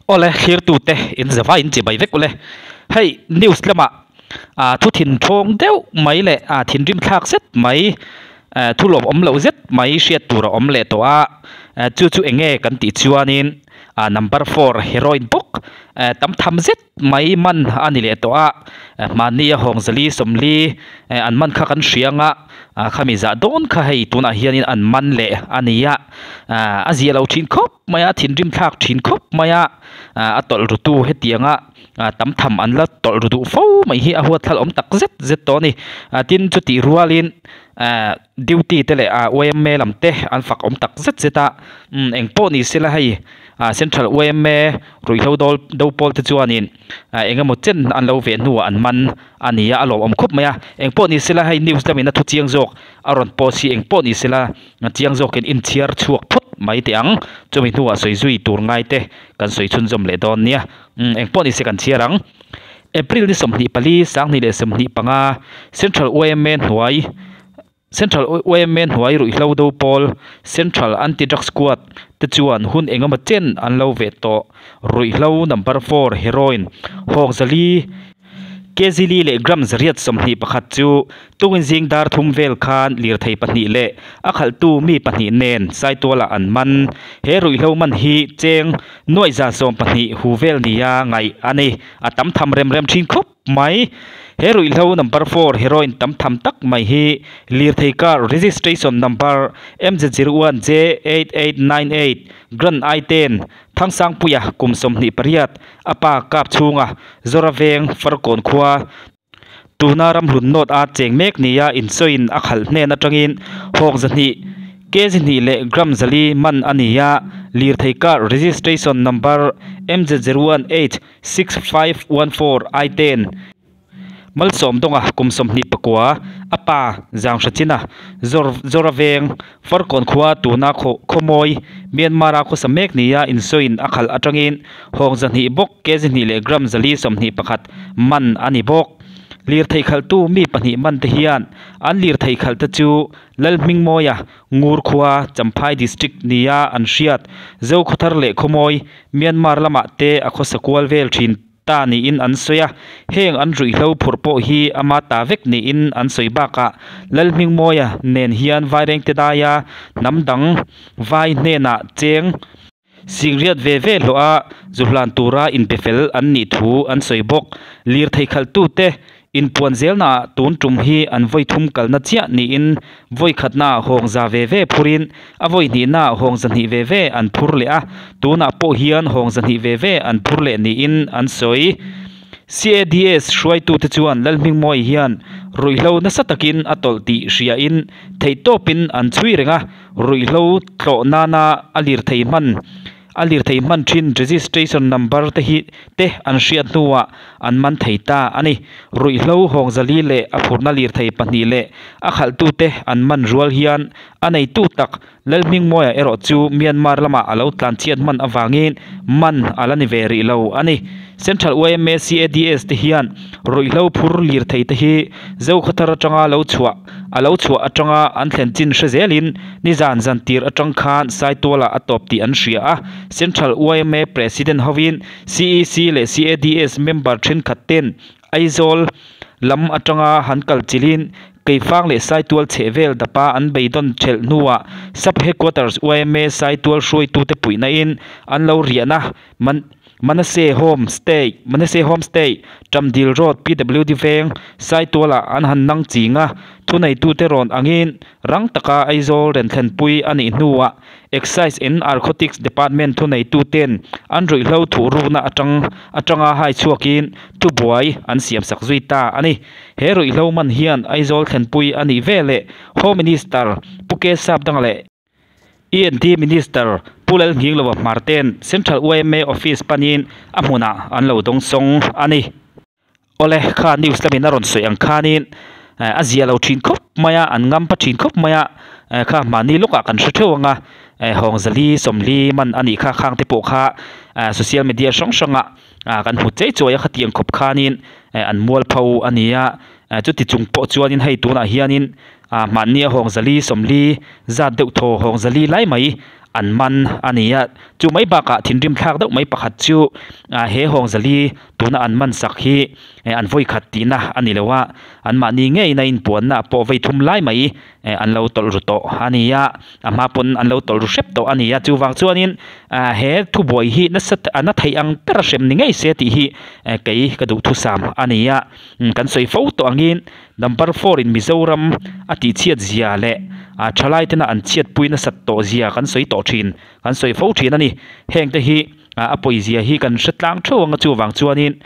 Awle thlirtute in zava in chibai vek ule. Hei news lamah ah thu thin thawng deuh mai leh ah thinrim thlak zet mai eh thu lawm awm loh zet mai hriat tur a awm leh tawh a. Eh chu chu eng nge kan tih chuanin ah number four heroin bawk eh tam tham zet mai man a ni leh tawh a. Mahni a hawng zali sawmli eh an man kha kan hria anga ah khami zah dawn kha hei tunah hianin an man leh a ni a. Ah a zia lo thin khawp mai a thinrim thlak thin khawp mai a ah a tawlh ru tu hetianga ah tam tham an la tawlh ru duh fo mai hi a huat thlal awm tak zet zet tawh a ni. Ah tin chutih rualin ah duty te leh ah yma lam te an fak awm tak zet zet a umm engpawh ni sela hei ah central yma ruihhlo dawl do pawl te chuanin ah eng emaw chen an lo veh hnuah an man a ni a a lawmawm khawp mai a engpawh ni sela hei news lamin a thu chiang zawk a rawn post hi engpawh ni sela chiang zawkin inchhiar chhuak phawt mai teh ang chumi hnuah sawi zui tur ngai te kan sawi chhunzawm leh dawn nia umm engpawh ni se kan chhiar ang April ni 24 2025 Central yma hnuai Central yma hnuai ruihhlo do pawl Central Anti Drug Squad te chuan hun engemaw chen an lo veh tawh ruihhlo number four heroin hawk zali kg li leh gram zariat 21 chu tukin zing dar thum vel khan lirthei pahnih leh a khalhtu mi pahnih nen Saitualah an man. He ruihhlo man hi cheng nuaih za 12 hu vel nia ngaih a ni. A tam tham rem rem thin khawp mai. He ruihhlo number four heroin tam tham tak mai hi lirthei car registration number M Z 01 J 8898 Grand I ten Thangsangpuia kum 28 a pa kap chhunga Zora veng Farkawn khua tuna ramhlun nawt a cheng mek nia insawiin a khalh hnen atangin hawk 200 kg 2 leh gram 400 man a ni a lirthei car registration number M Z 01 H 6514 I ten Malsawm dawnga kum 29 a pa Zanghra China Zora veng Farkawn khua tuna khawmawi Myanmar a khawsa mek nia insawiin a khalh atangin hawk 200 bawk kg 2 leh gram 421 man a ni bawk. Lirthei khalhtu mi pahnih man te hian an lirthei khalh te chu Lalhmingmawia Ngur khua Champhai district nia an hriat Zokhawthar leh Khawmawi Myanmar lamah te a khawsa kual vel thin ta niin an sawi a heng an ruihhlo phurh pawh hi ama ta vek niin an sawi bakah Lalhmingmawia nen hian vaireng te daia hnam dang vai hnenah cheng singriat ve ve hlawh a zuhlan tura inpe fel an nih thu an sawi bawk. Lirthei khalhtu te inpuan zelna tun tum hi an vawi thum kalna chiah niin vawi khatna hawng za ve ve phurin a vawi hnihna hawng 200 ve ve an phur leh a tunah pawh hian hawng 200 ve ve an phur leh niin an sawi. CADS hruaitu te chuan Lalhmingmawi hian ruihhlo nasa takin a tawlh tih hriain theihtawpin an chhui renga ruihhlo tlawh nana a lirthei hman a lirthei hman thin registration number te hi te an hriat hnuah an man thei ta a ni. Ruihhlo hawng 400 leh a phurna lirthei pahnih leh a khalhtu te an man rual hian a neitu tak Lalhmingmawia erawh chu Myanmar lamah a lo tlan chhiat hman awangin man a la ni ve rih lo a ni. Central YMA CADS te hian ruihhlo phur lirthei te hi Zokhawthar atanga lo chhuah a lo chhuah atanga an thlen chin hre zelin nizan zan tir atang khan Saitualah a tawp tih an hria a. Central YMA President hovin CEC leh CADS member thenkhat ten Aizawl lam atanga han kal chilin Keifang leh Saitual chheh vel dapa an beidawng thelh hnuah Sub Headquarters YMA Saitual hruaitu te puihna in an lo riahna man Manase Home Stay Manase Home Stay Tamdil Road PWD veng Saitualah an han nang chinga thuneitu te rawn angin rang taka Aizawl ren thlenpui a nih hnuah Excise and Narcotics Department thuneitu ten an ruihhlo thuh rukna atang atanga hai chhuakin thubuai an siam sak zui ta a ni. He ruihhlo man hian Aizawl thlenpui a nih ve leh Home Minister Pu K Sapdanga leh ENT Minister Pu Lalnghinglova Hmar ten Central YMA Office panin a hmunah an lo dawng sawng a ni. Awle kha news lamin a rawn sawi ang khanin a zia lo thin khawp mai a an ngam pa thin khawp mai a kha mahni lawkah kan hre theuh anga hawng 400 40 man a nih kha khang te pawh kha social media hrang hranga kan hmu chei chuai a khatiang khawp khanin an mual pho a ni a chuti chung pawh chuanin hei tunah hianin mahni a hawng 400 40 zat deuh thaw hawng 400 lai mai an man a ni a. Chu mai bakah thinrim thlak deuh mai pakhat chu he hawngzali tuna an man sak hi an vawi khat tihna a ni lo a, anmahni ngeiin a inpuanna pawh vei thum lai mai an lo tawlh ru tawh a ni a, a hma pawn an lo tawlh ru hrep tawh a ni a. Chuvang chuanin he thubuai hi nasa a na theih ang ber a hrem ni ngei se tih hi kei ka duhthusam a ni a. Kan sawi fo tawh angin number four in Mizoram a tihchhiat zia leh a thalai tena an chhiatpui nasat tawh zia kan sawi tawh thin, kan sawi fo thin a ni. Heng te hi a pawi zia hi kan hre tlang theuh ang a, chuvang chuanin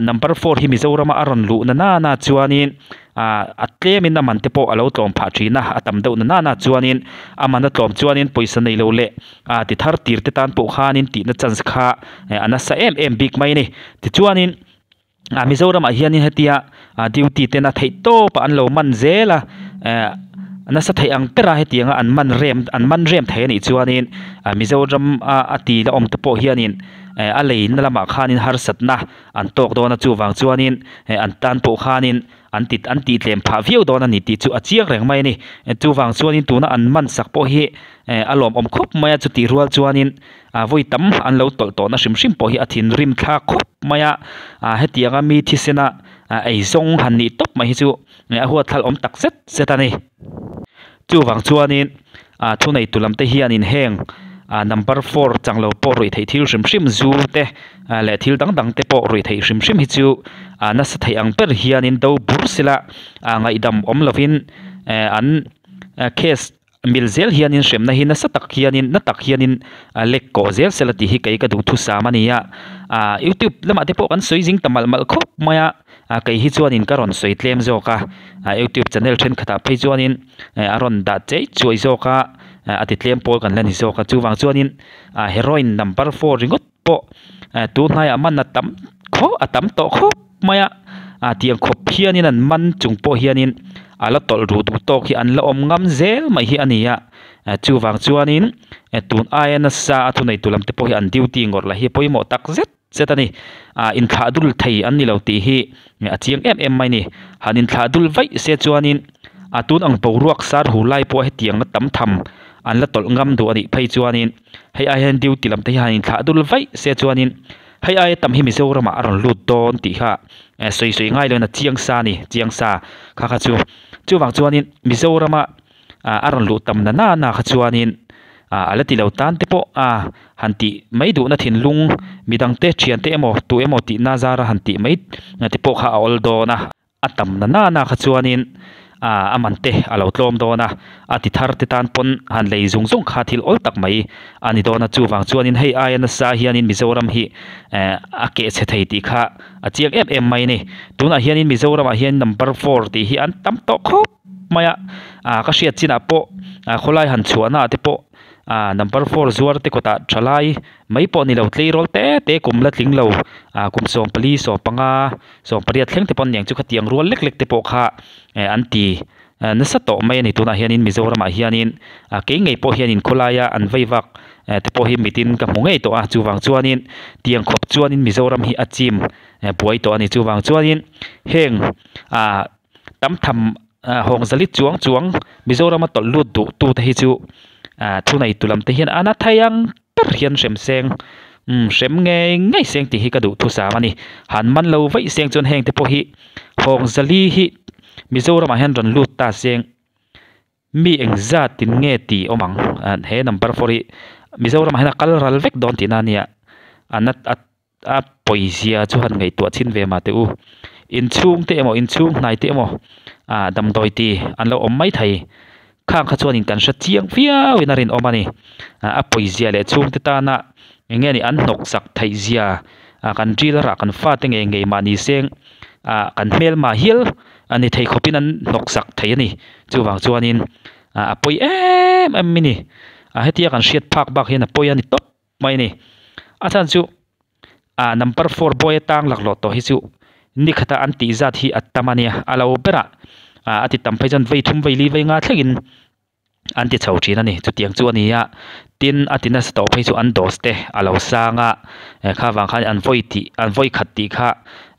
number four hi Mizorama a rawn luh na nana chuanin a tlemin a man te pawh a lo tlawm phah thin a, a tam deuh na nana chuanin a man a tlawm chuanin pawisa nei lo leh ti thar tir te tan pawh khanin tihna chance kha a nasa em em bik mai a ni. Tichuanin. Ah Mizoramah hianin hetia ah duty tena theih tawp ah an lo man zel a eh nasa theih ang ber a hetianga an man rem an man rem thei anih chuanin ah Mizoram a a ti la awm te pawh hianin eh a lei na lamah khanin harsatna an tawk dawn a chuvang chuanin eh an tan pawh khanin an ti an tih tlem phah viau dawn a ni tih chu a chiang reng mai a ni chuvang chuanin tuna an man sak pawh hi eh a lawmawm khawp mai a chutih rual chuanin ah vawi tam an lo tawlh tawhna hrim hrim pawh hi a thinrim thlak khawp mai a ah hetianga mi thisena ah eizawng han nih tawp mai hi chu a huat thlal awm tak zet zet a ni chuvang chuanin ah thuneitu lam te hianin heng ah number four chang lo pawh ruih theih thil hrim hrim zu te ah leh thil dang dang te pawh ruih theih hrim hrim hi chu ah nasa theih ang ber hianin do bur sela ah ngaihdam awm lovin eh an case Mil zel hianin hremna hi nasa tak hianin na tak hianin a lek kawh zel sela tih hi kei ka duhthusam a ni a. Aaa youtube lamah te pawh kan sawi zing ta malh malh khawp mai a, a kei hi chuanin ka rawn sawi tlem zawk a, a youtube channel thenkhatah phei chuanin a rawn dah chei chuai zawk a, a ti tlem pawl kan la ni zawk a chuvang chuanin a heroin number four ringawt pawh tun hnaiah man a tam khawp a tam tawh khawp mai a, ah tiang khawp hianin an man chung pawh hianin a la tawlh ruh duh tawk hi an la awm ngam zel mai hi a ni a, chuvang chuanin tun aia nasa a thuneitu lam te pawh hi an duty ngawrh lah hi pawimawh tak zet zet a ni, ah inthlah dul thei an ni lo tih hi a chiang em em mai a ni, han inthlah dul vaih se chuanin a tun ang boruak sar hu lai pawh hetiang na tam tham an la tawlh ngam duh a nih phei chuanin hei ai hian duty lam te hi han inthlah dul vaih se chuanin. Hei aia tam hi Mizoramah a rawn lut dawn tih kha sawi sawi ngai loin a chiang sa a ni, chiang sa kha kha chu. Chuvang chuanin Mizorama a rawn luh tam na na kha chuanin a la ti lo tan te pawh a han tih mai duhna thinlung midangte thiante emaw tu emaw tihna zara han tih mai te pawh kha a awl dawn a. A tam na na na kha chuanin ah a man te a lo tlawm dawn a, a ti thar te tan pawn han lei zung zung kha thil awl tak mai a ni dawn a, chuvang chuanin hei aia nasa hianin Mizoram hi eh a keh chhe thei tih kha a chiang em em mai a ni. Tunah hianin Mizoramah hian number four tih hi an tam tawh khawp mai a, ah ka hriat chinah pawh ah khawlai han chhuahna ah te pawh ah number four zuar te kawtah thalai mai pawh ni lo tleirawl te te kum la tling lo ah kum 14 15 pariat thleng te pawh aniang chu khatiang rual lek lek te pawh kha eh an ti nasa tawh mai a ni tunah hianin Mizoramah hianin ah kei ngei pawh hianin khawlaia an vei vak eh te pawh hi mitin ka hmu ngei tawh a chuvang chuanin tiang khawp chuanin Mizoram hi a chim buai tawh a ni chuvang chuanin heng ah tam tham ah hawng zalit chuang chuang Mizorama tawlh lut duh tu te hi chu ah thuneitu lam te hian a na thei ang ber hian hrem seng umm hrem ngei ngei seng tih hi ka duh thusam a ni han man lo vaih seng chuan heng te pawh hi hawng zali hi Mizoramah hian rawn lut ta seng mi engzat in nge tih awm ang he number four hi Mizoramah hian a kal ral vek dawn tihna a nia a na a a pawizia chu han ngaihtuah chhin ve mah teh u inchhung te emaw inchhung hnai te emaw ah damdawi ti an lo awm mai thei khang kha chuanin kan hre chiang viau in a rinawm a ni ah a pawizia leh chhungte tana eng nge ni an hnawk sak theih zia ah kan ril rah kan fate ngei ngei mahni seng ah kan hmelma hial a ni thei khawpin an hnawk sak thei a ni chuvang chuanin ah a pawi em em a ni ah hetia kan hriat phak bak hian a pawi a ni tawp. mai a ni. A chhan chu ah number four boy atang laklawh tawh hi chu ni khata an tih zat hi a tam a nia a lo berah ah a ti tam phei chuan vei thum vei li vei nga thlengin an ti chho thin a ni chutiang chu a ni a tin a ti nasa tawh phei chu an dose te a lo sang a eh kha vang khan an vawi tih an vawi khat tih kha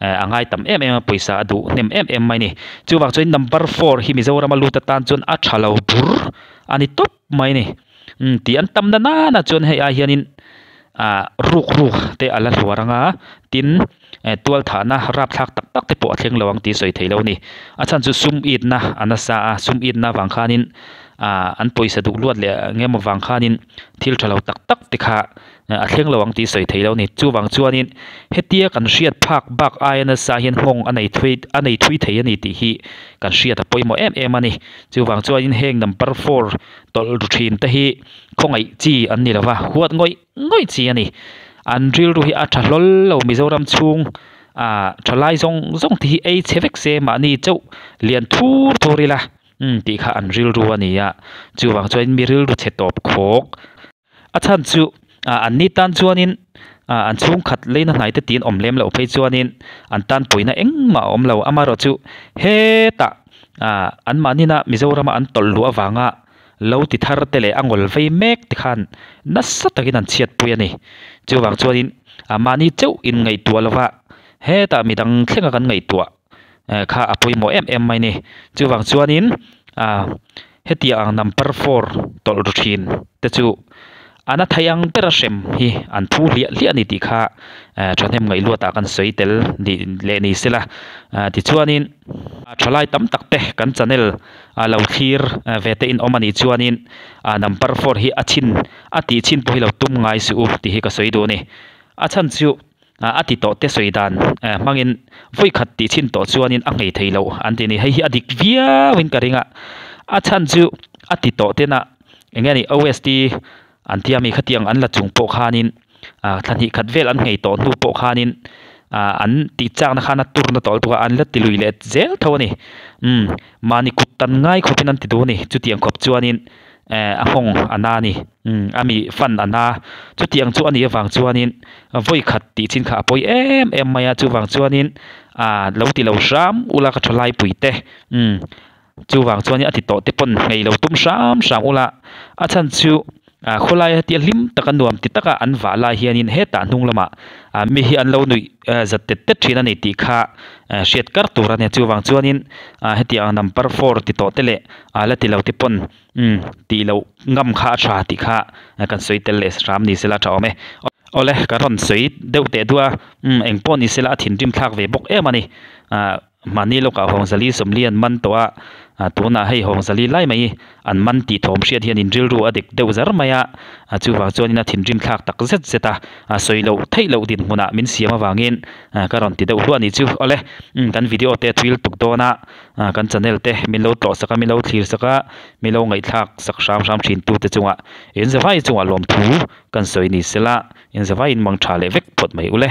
eh a ngai tam em em a pawisa a duh hnem em em mai a ni chuvang chuan number four hi Mizoram a lut atan chuan a tha lo bur a ni tawp mai a ni. Umm tih an tam na nana chuan hei ai hianin ah ruk ruk te a la hluar anga tin eh tual thahna rapthlak tak tak te pawh a thleng lo ang tih sawi theih loh a ni. A chhan chu sum itna a nasa a, sum itna vang khanin ah an pawisa duh luat leh eng emaw vang khanin thil tha lo tak tak te kha a thleng lo ang tih sawi theih loh a ni. Chuvang chuanin hetia kan hriat phak bak aia nasa hian nghawng a nei thui a nei thui thei a ni tih hi kan hriat a pawimawh em em a ni. Chuvang chuanin heng number four tawlh ru thin te hi khawngaih chi an ni lo va, huat ngawih ngawih chi a ni. An rilru hi a tha hlawl lo Mizoram chhung ah thalai zawng zawng te hi ei chhe vek se mahni chauh lian thur thur ila umm tih kha an rilru a ni a. Chuvang chuanin mi rilru chhe tawp khawk. A chhan chu ah an ni tan chuanin ah an chhungkhat leina hnai te tiin awm lem loh phei chuanin an tan puina engmah a awm lo. Amaherawhchu hetah ah anmahnina Mizorama an tawlh luh avanga lo ti thar te leh a ngawl vei mek te khan nasa takin an chhiatpui a ni. Chuvang chuanin ah mahni chauh inngaihtuah lova hetah midang thlenga kan ngaihtuah kha a pawimawh em em mai a ni. Chuvang chuanin ah hetiang ang number four tawlh ru thin te chu a na thei ang bera hrem hi an phu hliah hliah a ni tih kha thahnem ngaih luatah kan sawi tel leh ni sela. Tichuanin thalai tam tak te kan channel a lo thlir ve te in awm a nih chuanin number four hi a chhin a tih chhin pawh hi lo tum ngai suh u tih hi ka sawi duh a ni. A chhan chu A ti tawh te sawi dan hmangin vawi khat tih chhin tawh chuanin a nghei thei loh an ti ni. Hei hi a dik viauin ka ring a, a chhan chu a ti tawh tena eng nge ni OST an tia mi khatiang an la chung pawh khanin thla hnih khat vel an nghei tawh hnu pawh khanin an tih chakna khan a turna tawh lutuk a, an la ti lui leh zel tho a ni. Umm mahni kut tan ngai khawpin an ti duh a ni. Chutiang khawp chuanin eh a nghawng a na a ni umm a mi fan a na chutiang chu a nih avang chuanin vawi khat tih chin kha a pawi em em mai a chuvang chuanin ah lo ti lo hram ula ka tha laipui te umm chuvang chuanin a ti tawh te pawn nghei lo tum hram hram ula a chhan chu ah khawlai hetia hlim taka nuam ti taka an vah lai hianin hetah hnung lamah ah mi hi an lo nuih zat tet tet thin a ni tih kha hriat kar tur a nia chuvang chuanin ah hetiang number four ti tawh te leh a la ti lo te pawn umm tih loh ngam kha a tha tih kha kan sawi tel leh hram ni sela a tha awm e. Awle ka rawn sawi deuh teh duh a umm eng pawh ni sela a thinrim thlak ve bawk em a ni. Ah mahni lawkah Hawngzali Sawmli an man tawh a ah tunah hei Hawngzali lai mai an man tih thawm hriat hian in rilru a dik deuh zar mai a ah chuvang chuanin a thinrim thlak tak zet zet a ah sawi loh theih loh dinhmunah min siam avangin ah ka rawn ti deuh hluah a nih chu. Awle umm kan video te a thuil tuk dawn a. Ah kan channel te min lo tlawh sak a min lo thlir sak a min lo ngaihthlak sak hram hram thin tu te chungah in zavai chungah lawmthu kan sawi ni sela in zavai in mang tha leh vek phawt mai ule.